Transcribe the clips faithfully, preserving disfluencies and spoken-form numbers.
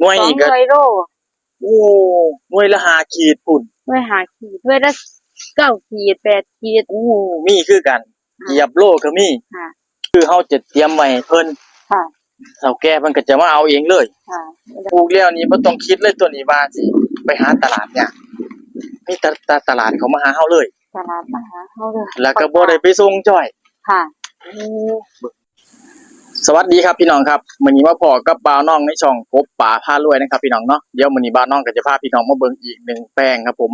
หน่วยนี่ก็ สองร้อยโล โอ้ หน่วยละห้าขีดพุ้น หน่วยห้าขีด หน่วยละเก้าขีด แปดขีด โอ้ มีคือกัน ค่ะ เกือบโลก็มี ค่ะ คือเฮาจะเตรียมไว้ให้เพิ่น ค่ะ เฒ่าแก่เพิ่นก็จะมาเอาเองเลย ค่ะ ปลูกแล้วนี่บ่ต้องคิดเลยตัวนี้ว่าสิไปหาตลาดยาก มีแต่ แต่ตลาดเขามาหาเฮาเลย ตลาดมาหาเฮาเลย แล้วก็บ่ได้ไปส่งจ้อย ค่ะ โอ้ สวัสดีครับพี่น้องครับ มื้อนี้มาพ้อกับบ่าวน้องในช่องกบป่าพารวยนะครับพี่น้องเนาะ เดี๋ยวมื้อนี้บ่าวน้องก็จะพาพี่น้องมาเบิ่งอีกหนึ่งแปลงครับผม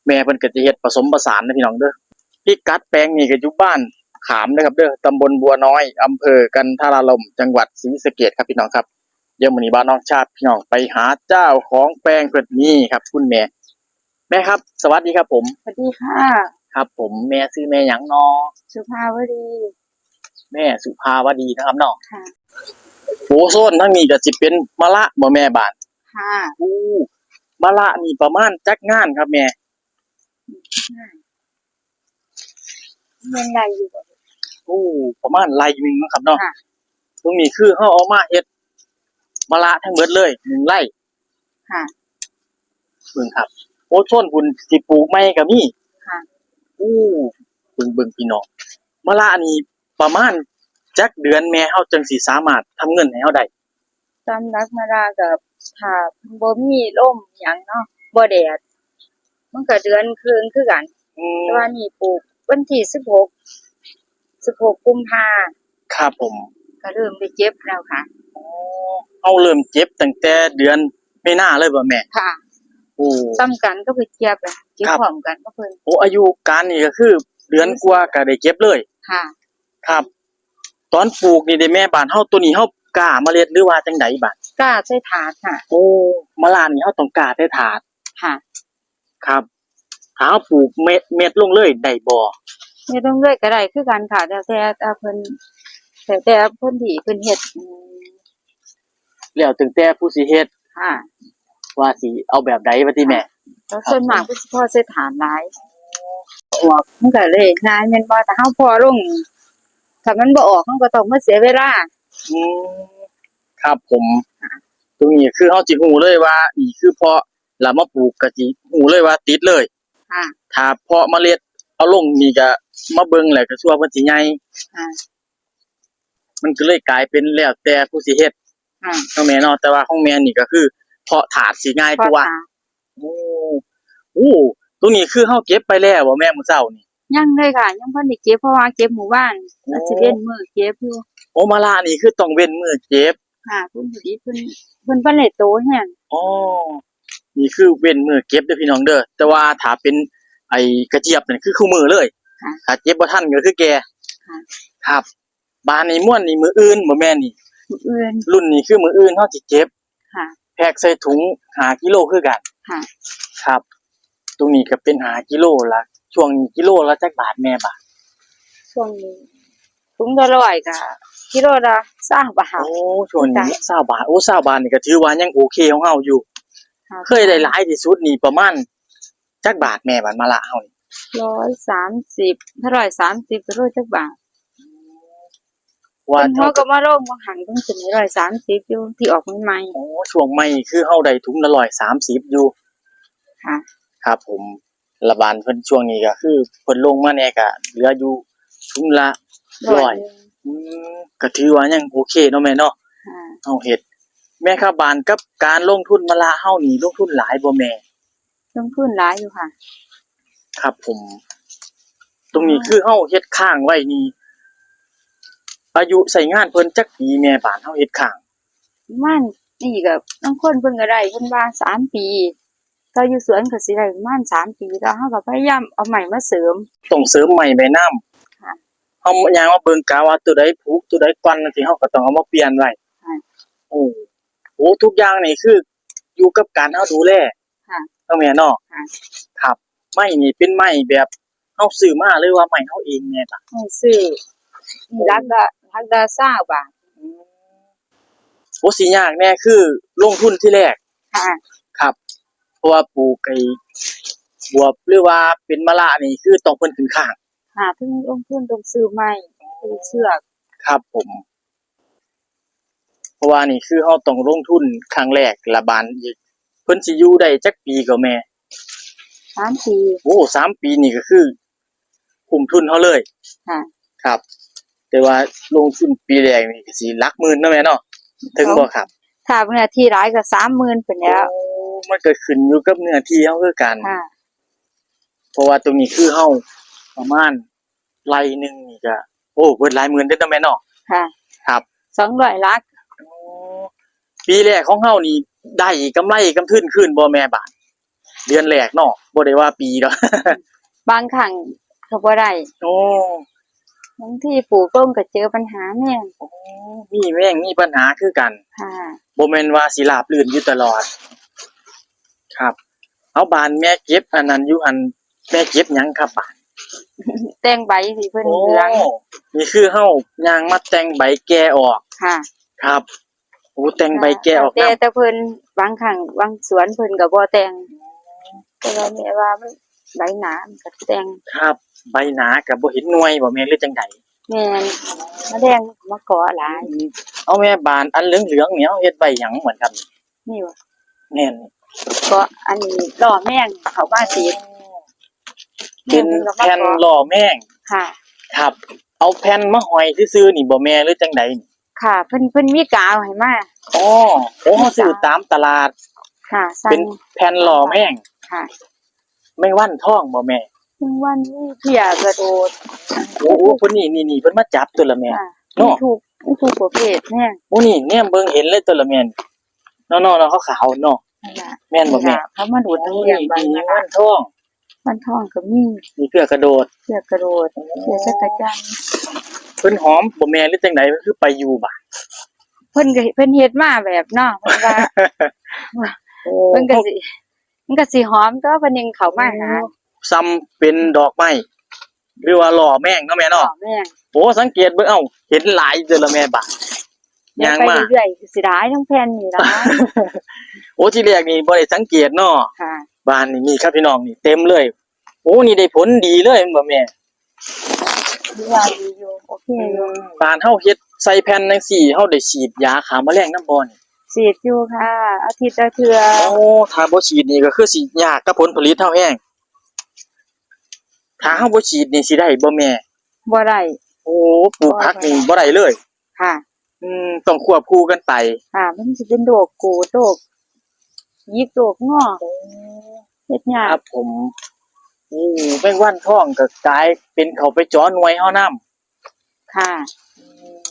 แม่เพิ่นก็จะเฮ็ดผสมผสานนะพี่น้องเด้อ พิกัดแปลงนี้ก็อยู่บ้านขามนะครับเด้อ ตำบลบัวน้อย อำเภอกันทรารม จังหวัดศรีสะเกษครับพี่น้องครับ เดี๋ยวมื้อนี้บ่าวน้องจะพาพี่น้องไปหาเจ้าของแปลงเพิ่นนี่ครับ คุณแม่ แม่ครับ สวัสดีครับผม สวัสดีค่ะ ครับผม แม่ชื่อแม่หยังน้อ สุภาวดี แม่สุภาวดีนะครับเนาะ ค่ะ โอ้ โซนทางนี้ก็สิเป็นมะละบ่แม่บาด ค่ะ โอ้ มะละนี่ประมาณจักงานครับแม่ แม่นได้อยู่บ่ โอ้ ประมาณไร่หนึ่งเนาะครับเนาะ ค่ะ ตรงนี้คือเฮาเอามาเฮ็ดมะละทั้งหมดเลย หนึ่งไร่ ค่ะ เบิ่งครับ โอ้ โซนพุ้นสิปลูกใหม่ก็มี ค่ะ โอ้ เบิ่ง เบิ่งพี่น้อง มะละนี่ประมาณจักเดือนแม่เฮาจั่งสิสามารถทำเงินให้เฮาได้ ตามหลักมะละก็ถ้าบ่มีลมหยังเนาะ บ่แดด มันก็เดือนครึ่งคือกัน อืม แต่ว่านี่ปลูกวันที่สิบหก สิบหกกุมภา ครับผม ก็เริ่มได้เก็บแล้วค่ะ อ๋อ เฮาเริ่มเก็บตั้งแต่เดือนมีนาเลยบ่แม่ ค่ะ โอ้ ส่ำกันกับเพิ่นเก็บอะ เก็บ ครับ พร้อมกันกับเพิ่น โอ้ อายุการนี่ก็คือเดือนกว่าก็ได้เก็บเลย ค่ะ ครับ ตอนปลูกนี่เด้แม่ บาดเฮาตัวนี้เฮากล้าเมล็ดหรือว่าจั่งใดบาด กล้าใส่ถาดค่ะ โอ้ มะละนี่เฮาต้องกล้าใส่ถาด ค่ะ ครับ ถ้าเฮาปลูกเม็ด เม็ดลงเลยได้บ่ เม็ดลงเลยก็ได้คือกันค่ะ แล้วแต่ แต่เพิ่น แล้วแต่พื้นที่เพิ่นเฮ็ด อืม แล้วตั้งแต่ผู้สิเฮ็ด ค่ะ ว่าสิเอาแบบใดว่าติแม่ แล้วส่วนมากเพิ่นสิพอใส่ถาดหลาย ออกมันก็เลยง่ายแม่นบ่ ถ้าเฮาพอลง ถ้ามันบ่ออกมันก็ต้องมาเสียเวลา อืม ครับผม ตรงนี้คือเฮาสิฮู้เลยว่านี่คือเพาะ แล้วมาปลูกก็สิฮู้เลยว่าติดเลย ค่ะ ถ้าเพาะเมล็ดเอาลงนี่ก็มาเบิ่งแล้วก็ชั่วเพิ่นสิใหญ่ ค่ะ มันก็เลยกลายเป็นแล้วแต่ผู้สิเฮ็ด ค่ะ เนาะแม่เนาะ แต่ว่าของแม่นี่ก็คือเพาะถาดสิง่ายกว่า เพาะถาด โอ้ โอ้ ตรงนี้คือเฮาเก็บไปแล้วบ่แม่มื้อเช้านี่ ยังเลยค่ะ ยังบ่ทันได้เก็บ เพราะว่าเก็บมื้อวาน โอ้ ก็สิเว้นมื้อเก็บอยู่ โอ้ มะละนี่คือต้องเว้นมื้อเก็บ ค่ะ เพิ่นพอดีเพิ่น เพิ่นบ่ได้โตแฮง อ๋อ นี่คือเว้นมื้อเก็บเด้อพี่น้องเด้อ แต่ว่าถ้าเป็นไอ้กระเจี๊ยบนี่คือคู่มื้อเลย ค่ะ ถ้าเก็บบ่ทันก็คือแก่ ค่ะ ครับ บาดนี้ม่วนนี่มื้ออื่นบ่แม่นนี่ มื้ออื่น รุ่นนี้คือมื้ออื่นเฮาสิเก็บ ค่ะ แพ็คใส่ถุงห้ากิโลคือกัน ค่ะ ครับ ตรงนี้ก็เป็นห้ากิโลละ ช่วงนี้กิโลละจักบาทแม่บาด ช่วงนี้ ถุงละร้อยก็กิโลละซาวบาท โอ้ ช่วงนี้ จ้ะ ซาวบาท โอ้ ซาวบาทนี่ก็ถือว่ายังโอเคของเฮาอยู่ ค่ะ เคยได้หลายที่สุดนี่ประมาณจักบาทแม่บาดมะละเฮานี่ ร้อยสามสิบ ถ้าร้อยสามสิบกิโลจักบาท ว่า เพิ่น เฮาก็มาลงบางหันเพิ่นสิให้ร้อยสามสิบอยู่ ที่ออกใหม่ๆ โอ้ ช่วงใหม่คือเฮาได้ถุงละร้อยสามสิบอยู่ ค่ะ ครับผม ละบาดเพิ่นช่วงนี้ก็คือเพิ่นลงมาแหน่ก็เหลืออยู่ถุงละร้อย ร้อยหนึ่ง อืม ก็ถือว่ายังโอเคเนาะแม่เนาะ ค่ะ เฮาเฮ็ด แม่ครับ บาดกับการลงทุนมะละเฮานี่ลงทุนหลายบ่แม่ ลงทุนหลายอยู่ค่ะ ครับผม ตรงนี้คือเฮาเฮ็ดค้างไว้นี่ อายุใช้งานเพิ่นจักปีแม่ บาดเฮาเฮ็ดค้าง ประมาณนี้ก็ บางคนเพิ่นก็ได้ เพิ่นว่าสามปี ก็อยู่สวนก็สิได้ประมาณสามปี แต่เฮาก็พยายามเอาไม้มาเสริม ต้องเสริมไม้ไว้นำ ค่ะ เฮาย่างมาเบิ่งกะว่าตัวใดผุ ตัวใดก่อนจั่งซี้ เฮาก็ต้องเอามาเปลี่ยนไว้ ค่ะ โอ้ โอ้ ทุกอย่างนี่คืออยู่กับการเฮาดูแล ค่ะ เนาะแม่เนาะ ค่ะ ครับ ไม้นี่เป็นไม้แบบเฮาซื้อมาหรือว่าไม้เฮาเองแม่ล่ะ ไม้ซื้อ นี่หลักละ หลักละซาวบาท อืม โอ้ สิยากแน่คือลงทุนทีแรก ค่ะ ครับ เพราะว่าปลูกไอ้บวบหรือว่าเป็นมะละนี่คือต้องเพิ่นขึ้นค้าง ค่ะ เพิ่นลงทุนต้องซื้อไม้ ซื้อเชือก ครับผม ราะว่านี่คือเราต้องลงทุนครั้งแรก ละบาดอีก เพิ่นสิอยู่ได้จักปีก็แม่ สามปี โอ้ สามปีนี่ก็คือ คุ้มทุนเราเลย ค่ะ ครับ แต่ว่าลงทุนปีแรกนี่ก็สิหลักหมื่นเนาะแม่เนาะ ถึงบ่ครับ ถ้าเนื้อที่หลายก็สามหมื่นพู้นแหล้ว โอ้ มันก็ขึ้นอยู่กับเนื้อที่เราคือกัน ค่ะ เพราะว่าตรงนี้คือเราประมาณไร่หนึ่งนี่ก็ โอ้ เบิดหลายหมื่นเด้อเนาะแม่เนาะ ค่ะ ครับ สองร้อยหลัก โอ้ ปีแรกของเรานี่ได้กำไรกำทุนคืนบ่แม่บาด เดือนแรกเนาะ บ่ได้ว่าปีดอก บางครั้งก็บ่ได้ โอ้ บางทีปลูกลงก็เจอปัญหาแมง โอ้ มีแมง มีปัญหาคือกัน ค่ะ บ่แม่นว่าสิราบรื่นอยู่ตลอด ครับ เอาบาดแม่เก็บอันนั้นอยู่หั่น แม่เก็บหยังครับบาด แต่งใบให้เพิ่น โอ้ เหลือง นี่คือเฮาย่างมาแต่งใบแก่ออก ค่ะ ครับ โอ้ แต่งใบแก่ออกนำ แต่ แต่เพิ่นบางครั้งบางสวนเพิ่นก็บ่แต่ง แต่ว่าแม่ว่ามันใบหนามันก็แต่ง ครับ ใบหนาก็บ่เห็นหน่วยบ่แม่ หรือจังใด แม่น แมลงมันก็มาเกาะหลาย อืม เอาแม่บาดอันเหลืองๆนี่เฮาเฮ็ดไว้หยังเหมือนกัน นี่บ่ แม่น ก็อันนี้ล่อแมงเข้ามาสิ เป็นแผ่นล่อแมง ค่ะ ครับ เอาแผ่นมาห้อยซื่อๆนี่บ่แม่ หรือจังใด ค่ะ เพิ่น เพิ่นมีกาวให้มา อ๋อ โอ้ ซื้อตามตลาด ค่ะ สั่ง เป็นแผ่นล่อแมง ค่ะ แมงวันทองบ่แม่ แมงวัน มีเพี้ยกระโดด โอ้ โอ้ เพิ่นนี่ นี่ นี่ เพิ่นมาจับตัวละแม่ ค่ะ เนาะ มีทุก มีทุกประเภทแมง โอ้ นี่แนมเบิ่งเห็นเลยตัวละแม่ เนาะ เนาะ เนาะ ขาวๆเนาะ นั่นล่ะ แม่นบ่แม่ นี่ล่ะ เขามาดูด โอ้ น้ำเลี้ยง นี่ ใบ นี่ นะคะ แมงวันทอง แมงวันทองก็มี มีเพี้ยกระโดด เพี้ยกระโดด โอ้ เพี้ยจักจั่น เพิ่นหอมบ่แม่ หรือจังใด เพิ่นคือไปอยู่บาด เพิ่นก็ เพิ่นเฮ็ดมาแบบเนาะ เพิ่นว่า โอ้ เพิ่นก็สิ มันก็สิหอมตัว เพิ่นยังเข้ามาหา โอ้ ส่ำเป็นดอกไม้ หรือว่าล่อแมงเนาะแม่เนาะ ล่อแมง โอ้ สังเกตเบิ่ง เอ้า เห็นหลายเด้อละแม่บาด ย่างมา ไปเรื่อยๆ สิหลายทั้งแผ่นนี่ล่ะ โอ้ ทีแรกนี่บ่ได้สังเกตเนาะ ค่ะ บาดนี่ นี่ครับพี่น้อง นี่เต็มเลย โอ้ นี่ได้ผลดีเลยแม่นบ่แม่ ถือว่าดีอยู่ โอเคอยู่ อืม บาดเฮาเฮ็ดใส่แผ่นจังซี่ เฮาได้ฉีดยาฆ่าแมลงนำบ่นี่ ฉีดอยู่ค่ะ อาทิตย์ละเทื่อ โอ้ ถ้าบ่ฉีดนี่ก็คือสิยากกับผลผลิตเฮาแฮง ถ้าเฮาบ่ฉีดนี่สิได้บ่แม่ บ่ได้ โอ้ ปลูกผักนี่บ่ได้เลย ค่ะ อืม ต้องควบคู่กันไป ค่ะ มันสิเป็นโรคกูด โรคหยิก โรคงอ โอ้ เฮ็ดยาก ครับผม โอ้ แมงวันทองก็กลายเป็นเข้าไปเจาะหน่วยเฮานำ ค่ะ อืม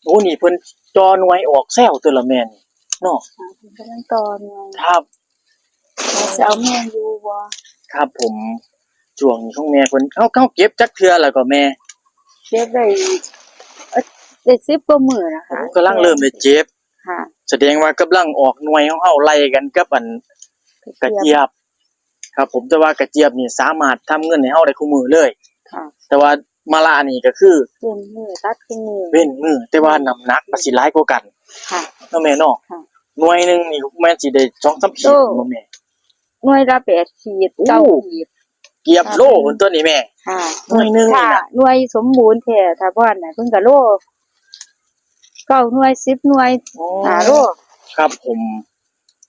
โอ้ นี่เพิ่นจ่อหน่วยออกแซวตัวละแม่นี่เนาะ ค่ะ เพิ่นกำลังต่อหน่วย ครับ ว่าสิเอาแมงอยู่บ่ ครับผม ช่วงนี้ของแม่เพิ่น เฮา เฮาเก็บจักเทื่อแล้วก็แม่ เก็บได้ เอ่อ ได้สิบกว่ามื้อนะคะ โอ้ กำลังเริ่มได้เก็บ ค่ะ แสดงว่ากำลังออกหน่วยของเฮาไล่กันกับอันกระเจี๊ยบ กระเจี๊ยบ ครับผม แต่ว่ากระเจี๊ยบนี่สามารถทำเงินให้เฮาได้คู่มื้อเลย ค่ะ แต่ว่ามะละนี่ก็คือ เว้นมื้อ ตัดคู่มื้อ เว้นมื้อ แต่ว่าน้ำหนักมันสิหลายกว่ากัน ค่ะ เนาะแม่เนาะ ค่ะ หน่วยหนึ่งนี่แม่นสิได้สองสามขีด โอ้ บ่แม่ หน่วยละแปดขีด โอ้ เก้าขีด เกือบโล ค่ะ พุ้นตัวนี้แม่ ค่ะ หน่วยหนึ่งนี่นะ ค่ะ หน่วยสมบูรณ์แท้ ถ้าบ่อนน่ะ เพิ่นก็โล เก้าหน่วย สิบหน่วย โอ้ ห้าโล ครับผม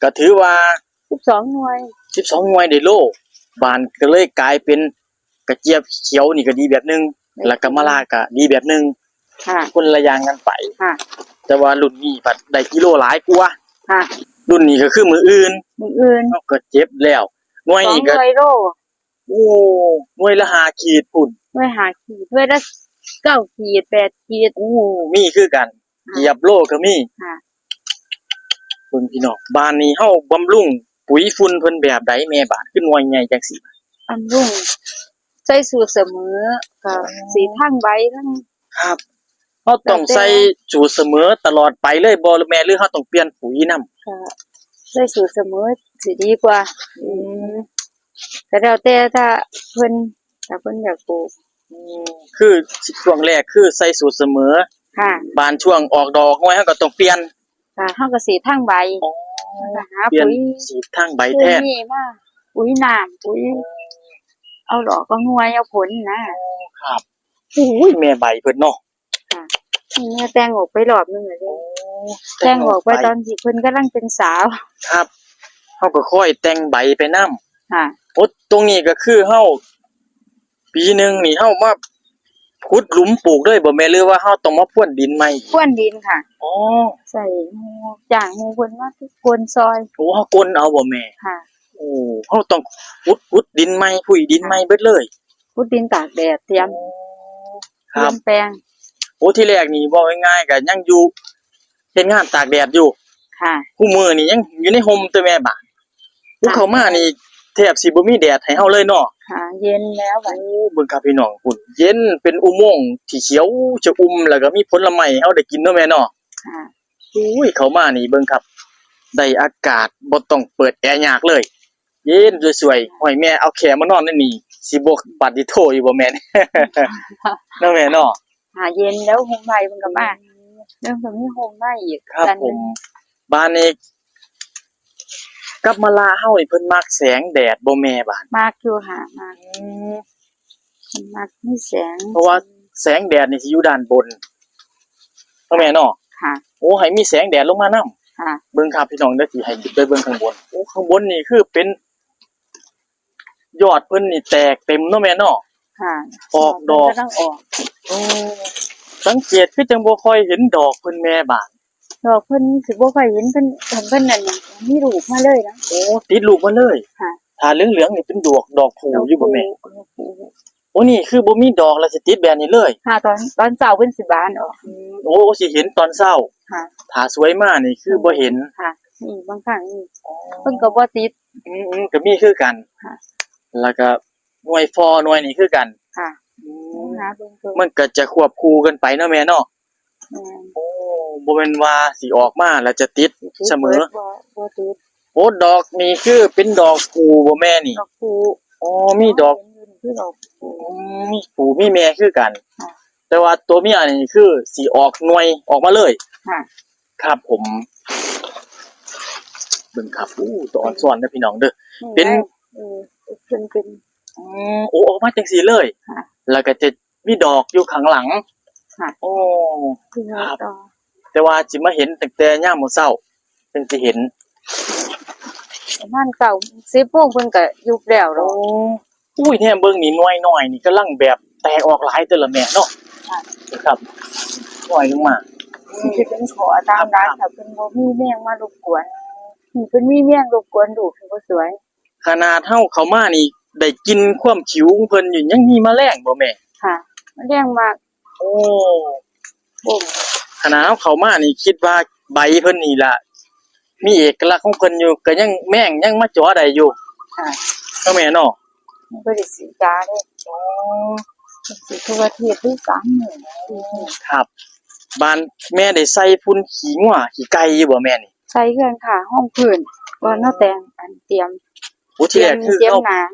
ก็ถือว่า สิบสองหน่วย สิบสองหน่วยได้โล บาดก็เลยกลายเป็นกระเจี๊ยบเขียวนี่ก็ดีแบบหนึ่ง ได้ แล้วก็มะละก็ดีแบบหนึ่ง ค่ะ คนละอย่างกันไป ค่ะ แต่ว่ารุ่นนี้พัดได้กิโลหลายกว่า ค่ะ รุ่นนี้ก็คือมื้ออื่น มื้ออื่น เฮาก็เก็บแล้ว หน่วยนี่ก็ สองหน่วยโล โอ้ หน่วยละห้าขีดพุ้น หน่วยห้าขีด หน่วยละเก้าขีด แปดขีด โอ้ มีคือกัน ค่ะ เกือบโลก็มี ค่ะ เบิ่งพี่น้อง บาดนี้เฮาบำรุงปุ๋ยฝุ่นเพิ่นแบบใดแม่บาด คือหน่วยใหญ่จังซี่ บำรุง ใส่สูตรเสมอ ก็ อ๋อ สีดทางใบทั้ง ครับ เฮาต้อง แล้วแต่ ใส่สูตรเสมอตลอดไปเลยบ่แม่ หรือเฮาต้องเปลี่ยนปุ๋ยนำ ก็ใส่สูตรเสมอสิดีกว่า อืม ก็แล้วแต่ถ้าเพิ่น ถ้าเพิ่นอยากปลูก อืม คือช่วงแรกคือใส่สูตรเสมอ ค่ะ บาดช่วงออกดอกออกหน่วยเฮาก็ต้องเปลี่ยน ค่ะ เฮาก็สีดทางใบ อ๋อ แล้วก็หา เปลี่ยน ปุ๋ย สีดทางใบแทน เคมีมา ปุ๋ยน้ำ ปุ๋ย เอาดอกเอาหน่วยเอาผลนะ อ๋อ ครับ โอ้ย แม่ใบเพิ่นเนาะ ค่ะ นี่แม่แต่งออกไปรอบหนึ่งแล้วเด้ โอ้ แต่งออกไป แต่งออกไป ตอนที่เพิ่นกำลังเป็นสาว ครับ เฮาก็ค่อยแต่งใบไปนำ ค่ะ โอ้ ตรงนี้ก็คือเฮา ปีหนึ่งนี่เฮามาขุดหลุมปลูกเลยบ่แม่ หรือว่าเฮาต้องมาพรวนดินใหม่ พรวนดินค่ะ อ๋อ ใส่หมู่ จ้างหมู่เพิ่นมาพรวนซอย โอ้ เฮาก้นเอาบ่แม่ ค่ะ โอ้ เฮาต้องขุด ขุดดินใหม่ พุ้ยดินใหม่เบิดเลย ขุดดินตากแดดเตรียม โอ้ ครับ เตรียมแปลง โอ้ ทีแรกนี่เว้าง่ายๆ ก็ยังอยู่ เฮ็ดงานตากแดดอยู่ ค่ะ คู่มื้อนี่ยังอยู่ในร่มตัวแม่บาด โอ้ ค่ะ เข้ามานี่แทบสิบ่มีแดดให้เฮาเลยเนาะ ค่ะ เย็นแล้วบัด โอ้ เบิ่งครับพี่น้อง พุ้น เย็นเป็นอุโมงค์ที่เขียวชอุ่ม แล้วก็มีผลไม้ให้เฮาได้กินเนาะแม่เนาะ ค่ะ อุ้ย เข้ามานี่เบิ่งครับ ได้อากาศบ่ต้องเปิดแอร์ยากเลย เย็นสวยๆ ห้อยแม่เอาแคมานอนในนี่ สิบ่ปาดดิโทอยู่บ่แม่ เนาะแม่เนาะ หาเย็นแล้ว ห่มไม้มันก็มา อืม แล้วก็มีห่มไม้อีก ครับ อันหนึ่ง ผม บ้านนี้ กับมะละเฮานี่เพิ่นมักแสงแดดบ่แม่บาด มักอยู่ค่ะ มัก อืม เพิ่นมักมีแสง เพราะว่าแสงแดดนี่สิอยู่ด้านบน เนาะแม่เนาะ ค่ะ โอ้ ให้มีแสงแดดลงมานำ ค่ะ เบิ่งครับพี่น้องเด้อ สิให้ไปเบิ่งข้างบน โอ้ ข้างบนนี่คือเป็น ยอดเพิ่นนี่แตกเต็มเนาะแม่เนาะ ค่ะ ออกดอก กำลังออก โอ้ สังเกตคือจังบ่ค่อยเห็นดอกเพิ่นแม่บาด ดอกเพิ่นสิบ่ค่อยเห็น เพิ่น เพิ่น เพิ่นนั่นน่ะ มีลูกมาเลยนะ โอ้ ติดลูกมาเลย ค่ะ ถ้าเหลืองๆ นี่เป็นดอก ดอกผู้อยู่บ่แม่ ดอกผู้ ดอกผู้ โอ้ นี่คือบ่มีดอกแล้วสิติดแบบนี้เลย ค่ะ ตอน ตอนเช้าเพิ่นสิบานออก อืม โอ้ สิเห็นตอนเช้า ค่ะ ถ้าสวยมานี่คือบ่เห็น ค่ะ นี่บางครั้งนี่ อ๋อ เพิ่นก็บ่ติด อืมๆ ก็มีคือกัน ค่ะ แล้วก็หน่วยฟอหน่วยนี่คือกัน ค่ะ อืม หาเบิ่งเพิ่น มันก็จะควบคู่กันไปเนาะแม่เนาะ แม่น โอ้ บ่แม่นว่าสิออกมาแล้วจะติด สิติด เสมอ เบิด บ่ บ่ติด โอ้ ดอกนี่คือเป็นดอกผู้บ่แม่นี่ ดอกผู้ อ๋อ มีดอก เห็นอยู่นี่คือดอกผู้ อืม มีผู้มีแม่คือกัน ค่ะ แต่ว่าตัวเมียนี่คือสิออกหน่วยออกมาเลย ค่ะ ครับผม เบิ่งครับ อู้ ตัวอ่อนซ้อนเด้อพี่น้องเด้อ นี่ เป็น ไง เออ เป็น เป็น อืม โอ้ ออกมาจังซี่เลย ค่ะ แล้วก็จะมีดอกอยู่ข้างหลัง ค่ะ โอ้ คือ ครับ ต่อ แต่ว่าสิมาเห็นตั้งแต่ยามมื้อเช้า จังสิเห็น ประมาณเก้า สิบโมงเพิ่นก็ยุบแล้วดอก โอ้ อุ้ย แนมเบิ่งนี่หน่วยน้อยนี่กำลังแบบแตกออกหลายเด้อล่ะแม่เนาะ ค่ะ ครับ หน่วยลงมา มันสิเป็นข้อตามหลัง ครับ ถ้าเพิ่นบ่มีแมงมารบกวน นี่เพิ่นมีแมงรบกวนลูกเพิ่นบ่สวย ขนาดเฮาเข้ามานี่ได้กลิ่นความขิวของเพิ่นอยู่ ยังมีแมลงบ่แม่ ค่ะ แมลงมาก โอ้ โอ้ ขนาดเฮาเข้ามานี่คิดว่าใบเพิ่นนี่ล่ะ มีเอกลักษณ์ของเพิ่นอยู่ ก็ยังแมงยังมาเจาะได้อยู่ ค่ะ เนาะแม่เนาะ บ่ได้ฉีดยาเด้ อ๋อ เป็นสีทั่วประเทศด้วยซ้ำ ครับ บ้านแม่ได้ใส่ฝุ่นขี้งัวขี้ไก่อยู่บ่แม่นี่ ใส่คือกันค่ะ รองพื้น ก่อนเฮาแต่ง อันเตรียม โอ้ ทีแรกคือ เตรียม เอา หนาม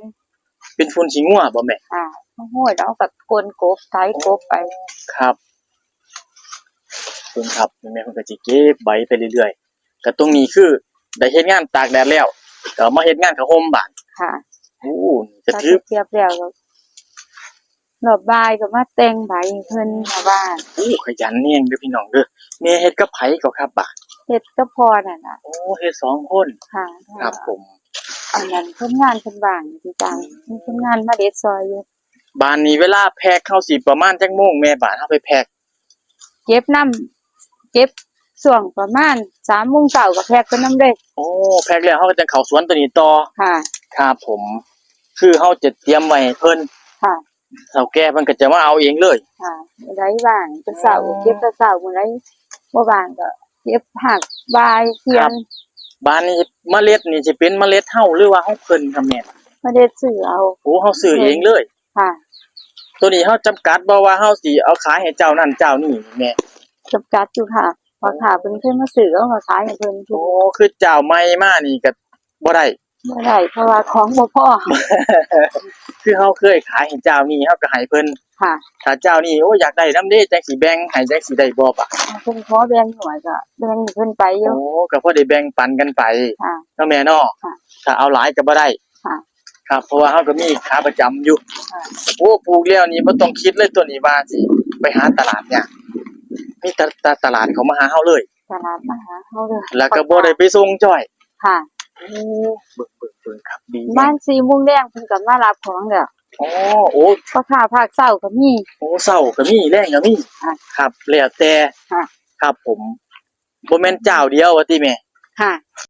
เป็นฝุ่นขี้งัวบ่แม่ อ่า โอ้ย แล้วก็กลนกบ ไถกบไป ครับ เบิ่งครับ แม่เพิ่นก็สิเก็บใบไปเรื่อยๆ ก็ตรงนี้คือได้เฮ็ดงานตากแดดแล้ว ก็มาเฮ็ดงานผ้าห่มบาด ค่ะ โอ้ ก็ถือ เก็บแล้วก็ รอบบ่ายก็มาแต่งใบให้เพิ่นค่ะบ้าน โอ้ ขยันแฮงเด้อพี่น้องเด้อ แม่เฮ็ดกับไผก็ครับบาด เฮ็ดกับพ่อนั่นล่ะ โอ้ เฮ็ดสองคน ค่ะ ครับผม อันนั้นคนงานเพิ่นว่างอยู่จ้ะ อืม มีคนงานมาเฮ็ดซอยอยู่ บาดนี้เวลาแพ็คเฮาสิประมาณจักโมงแม่ บาดเฮาไปแพ็ค เก็บนำ เก็บช่วงประมาณสามโมงเช้าก็แพ็คไปนำเด้ โอ้ แพ็คแล้วเฮาก็จั่งเข้าสวนตัวนี้ต่อ ค่ะ ครับผม คือเฮาจะเตรียมไว้ให้เพิ่น ค่ะ เฒ่าแก่เพิ่นก็จะมาเอาเองเลย ค่ะ มื้อใดว่างแต่เช้า อ๋อ เก็บแต่เช้า มื้อใดบ่ว่างก็เก็บฮอดบ่ายเที่ยง ครับ บาดนี้เมล็ดนี่สิเป็นเมล็ดเฮาหรือว่าของเพิ่นครับแม่ เมล็ดซื้อเอา โอ้ เฮาซื้อเองเลย ค่ะ ตัวนี้เฮาจำกัดบ่ว่าเฮาสิเอาขายให้เจ้านั่นเจ้านี่แม่ จำกัดอยู่ค่ะ พ่อค้าเพิ่นเคยมาซื้อ เอามาขายให้เพิ่น โอ้ คือเจ้าใหม่มานี่ก็บ่ได้ บ่ได้ เพราะว่าของบ่พอ คือเฮาเคยขายให้เจ้านี้ เฮาก็ให้เพิ่น ค่ะ ถ้าเจ้านี้ โอ้ อยากได้นำเด้ จั่งสิแบ่งให้ จั่งสิได้บ่บาด เพิ่นขอแบ่งหน่อยก็แบ่งให้เพิ่นไปอยู่ โอ้ ก็พอได้แบ่งปันกันไป ค่ะ เนาะแม่เนาะ ค่ะ ถ้าเอาหลายก็บ่ได้ ค่ะ ครับ เพราะว่าเฮาก็มีขาประจำอยู่ ค่ะ โอ้ ปลูกแล้วนี่บ่ต้องคิดเลยตัวนี้ว่าสิไปหาตลาดยาก มีแต่ แต่ตลาดเขามาหาเฮาเลย ตลาดมาหาเฮาเลย แล้วก็บ่ได้ไปส่งจ้อย ค่ะ โอ้ เบิ่งเบิ่งเบิ่งครับ ดี ประ แฮ มาณ ง สี่โมงแลงเพิ่นก็มารับของแล้ว อ๋อ โอ้ พ่อค้าภาคเช้าก็มี โอ้ เช้าก็มี แลงก็มี ค่ะ ครับ แล้วแต่ ค่ะ ครับผม บ่แม่นเจ้าเดียวว่าติแม่ ค่ะ